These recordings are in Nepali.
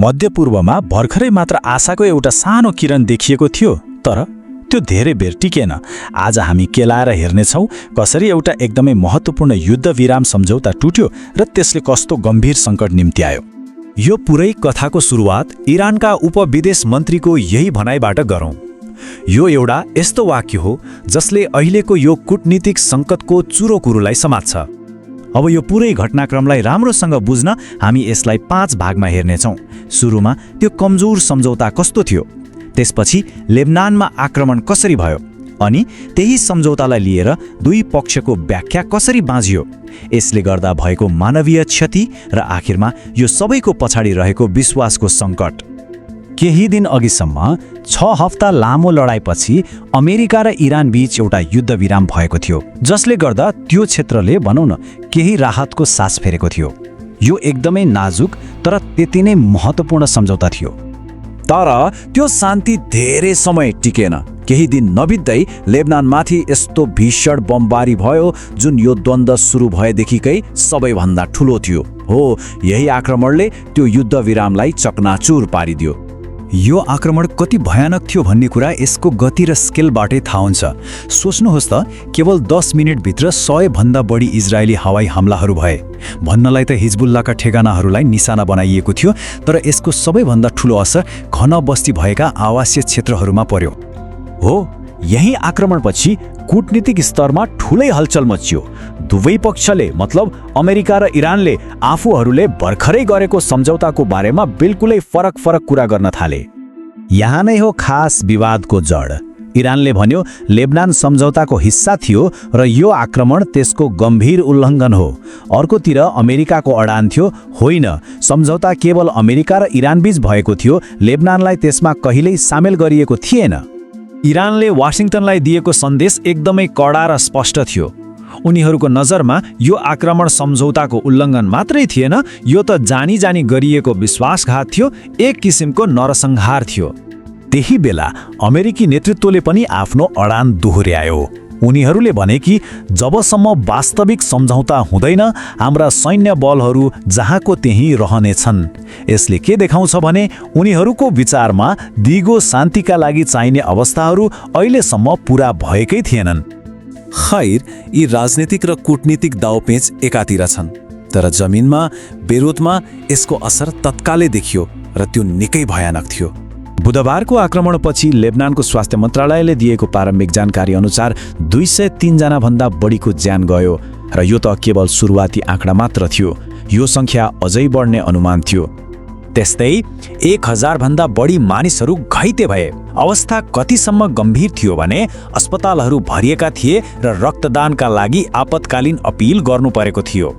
मध्यपूर्वमा भर्खरै मात्र आशाको एउटा सानो किरण देखिएको थियो, तर त्यो धेरै बेर टिकेन। आज हामी केलाएर हेर्नेछौँ कसरी एउटा एकदमै महत्त्वपूर्ण युद्ध विराम सम्झौता टुट्यो र त्यसले कस्तो गम्भीर सङ्कट निम्ति आयो। यो पुरै कथाको सुरुवात इरानका उपविदेश मन्त्रीको यही भनाइबाट गरौँ। यो एउटा यस्तो वाक्य हो जसले अहिलेको यो कूटनीतिक सङ्कटको चुरोकुरोलाई समात्छ। अब यो पुरै घटनाक्रमलाई राम्रोसँग बुझ्न हामी यसलाई 5 भागमा हेर्नेछौँ। सुरुमा त्यो कमजोर सम्झौता कस्तो थियो, त्यसपछि लेबनानमा आक्रमण कसरी भयो, अनि त्यही सम्झौतालाई लिएर दुई पक्षको व्याख्या कसरी बाँझियो, यसले गर्दा भएको मानवीय क्षति र आखिरमा यो सबैको पछाडि रहेको विश्वासको सङ्कट। केही दिन अघिसम्म 6 हप्ता लामो लडाईपछि अमेरिका र इरान बीच एउटा युद्ध विराम भएको थियो, जसले गर्दा त्यो क्षेत्रले भनौँ न केही राहतको सास फेरेको थियो। यो एकदमै नाजुक तर त्यति नै महत्त्वपूर्ण सम्झौता थियो। तर त्यो शान्ति धेरै समय टिकेन। केही दिन नबित्दै लेबनानमाथि यस्तो भीषण बमबारी भयो जुन यो द्वन्द्व सुरु भएदेखिकै सबैभन्दा ठुलो थियो। हो, यही आक्रमणले त्यो युद्ध विरामलाई चकनाचुर पारिदियो। यो आक्रमण कति भयानक थियो भन्ने कुरा यसको गति र स्केलबाटै थाहा हुन्छ। सोच्नुहोस् त, केवल 10 मिनेटभित्र 100 भन्दा बढी इजरायली हवाई हमलाहरू भए। भन्नलाई त हिजबुल्लाका ठेगानाहरूलाई निशाना बनाइएको थियो, तर यसको सबैभन्दा ठुलो असर घन बस्ती भएका आवासीय क्षेत्रहरूमा पर्यो। हो, यही आक्रमणपछि कूटनीतिक स्तरमा ठुलै हलचल मच्चियो। दुवै पक्षले मतलब अमेरिका र इरानले आफूहरूले भर्खरै गरेको सम्झौताको बारेमा बिल्कुलै फरक कुरा गर्न थाले। यहाँ नै हो खास विवादको जड। इरानले भन्यो लेबनान सम्झौताको हिस्सा थियो र यो आक्रमण त्यसको गम्भीर उल्लङ्घन हो। अर्कोतिर अमेरिकाको अडान थियो, होइन, सम्झौता केवल अमेरिका र इरानबीच भएको थियो, लेबनानलाई त्यसमा कहिल्यै सामेल गरिएको थिएन। इरानले वाशिङटनलाई दिएको सन्देश एकदमै कडा र स्पष्ट थियो। उनीहरूको नजरमा यो आक्रमण सम्झौताको उल्लङ्घन मात्रै थिएन, यो त जानी जानी गरिएको विश्वासघात थियो, एक किसिमको नरसंहार थियो। त्यही बेला अमेरिकी नेतृत्वले पनि आफ्नो अडान दोहोर्यायो। उनीहरूले भने कि जबसम्म वास्तविक सम्झौता हुँदैन, हाम्रा सैन्य बलहरू जहाँको त्यहीँ रहनेछन्। यसले के देखाउँछ भने उनीहरूको विचारमा दिगो शान्तिका लागि चाहिने अवस्थाहरू अहिलेसम्म पूरा भएकै थिएनन्। खैर, यी राजनीतिक र कूटनीतिक दाउपेच एकातिर छन्, तर जमिनमा बेरोतमा यसको असर तत्कालै देखियो र त्यो निकै भयानक थियो। बुधबारको आक्रमणपछि लेबनानको स्वास्थ्य मन्त्रालयले दिएको प्रारम्भिक जानकारी अनुसार 203 जना भन्दा बढीको ज्यान गयो र यो त केवल सुरुवाती आँकडा मात्र थियो। यो सङ्ख्या अझै बढ्ने अनुमान थियो। त्यस्तै 1000 भन्दा बढी मानिसहरू घाइते भए। अवस्था कतिसम्म गम्भीर थियो भने अस्पतालहरू भरिएका थिए र रक्तदानका लागि आपतकालीन अपिल गर्नु परेको थियो।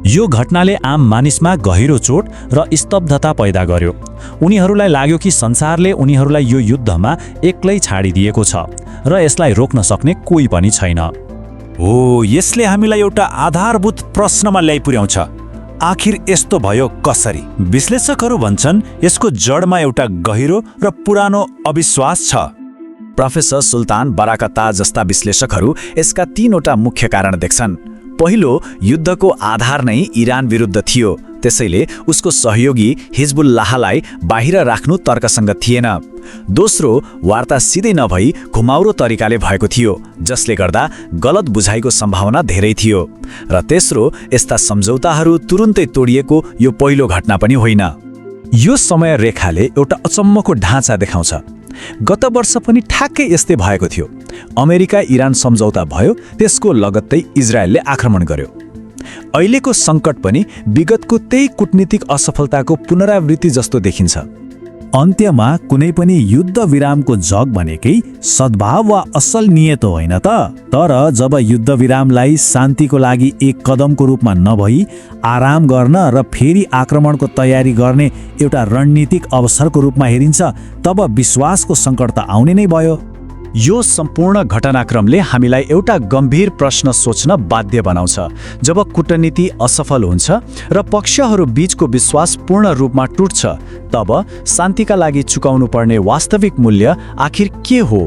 यो घटनाले आम मानिसमा गहिरो चोट र स्तब्धता पैदा गर्यो। उनीहरूलाई लाग्यो कि संसारले उनीहरूलाई यो युद्धमा एक्लै छाडिदिएको छ र यसलाई रोक्न सक्ने कोही पनि छैन। हो, यसले हामीलाई एउटा आधारभूत प्रश्नमा ल्याइ पुर्याउँछ। आखिर यस्तो भयो कसरी? विश्लेषकहरू भन्छन् यसको जडमा एउटा गहिरो र पुरानो अविश्वास छ। प्रोफेसर सुल्तान बराकता जस्ता विश्लेषकहरू यसका 3वटा मुख्य कारण देख्छन्। पहिलो, युद्धको आधार नै इरान विरुद्ध थियो, त्यसैले उसको सहयोगी हिजबुल्लाहलाई बाहिर राख्नु तर्कसङ्गत थिएन। दोस्रो, वार्ता सिधै नभई घुमाउरो तरिकाले भएको थियो, जसले गर्दा गलत बुझाइको सम्भावना धेरै थियो। र तेस्रो, यस्ता सम्झौताहरू तुरुन्तै तोडिएको यो पहिलो घटना पनि होइन। यो समय रेखाले एउटा अचम्मको ढाँचा देखाउँछ। गत वर्ष पनि ठ्याक्कै यस्तै भएको थियो। अमेरिका इरान सम्झौता भयो, त्यसको लगत्तै इजरायलले आक्रमण गर्यो। अहिलेको सङ्कट पनि विगतको त्यही कूटनीतिक असफलताको पुनरावृत्ति जस्तो देखिन्छ। अन्त्यमा कुनै पनि युद्ध विरामको जग भनेकै सद्भाव वा असल नियत होइन त, तर जब युद्ध विरामलाई शान्तिको लागि एक कदमको रूपमा नभई आराम गर्न र फेरि आक्रमणको तयारी गर्ने एउटा रणनीतिक अवसरको रूपमा हेरिन्छ, तब विश्वासको सङ्कट त आउने नै भयो। यो सम्पूर्ण घटनाक्रमले हामीलाई एउटा गम्भीर प्रश्न सोच्न बाध्य बनाउँछ। जब कूटनीति असफल हुन्छ र पक्षहरू बीचको विश्वास पूर्ण रूपमा टुट्छ, तब शान्तिका लागि चुकाउनु पर्ने वास्तविक मूल्य आखिर के हो?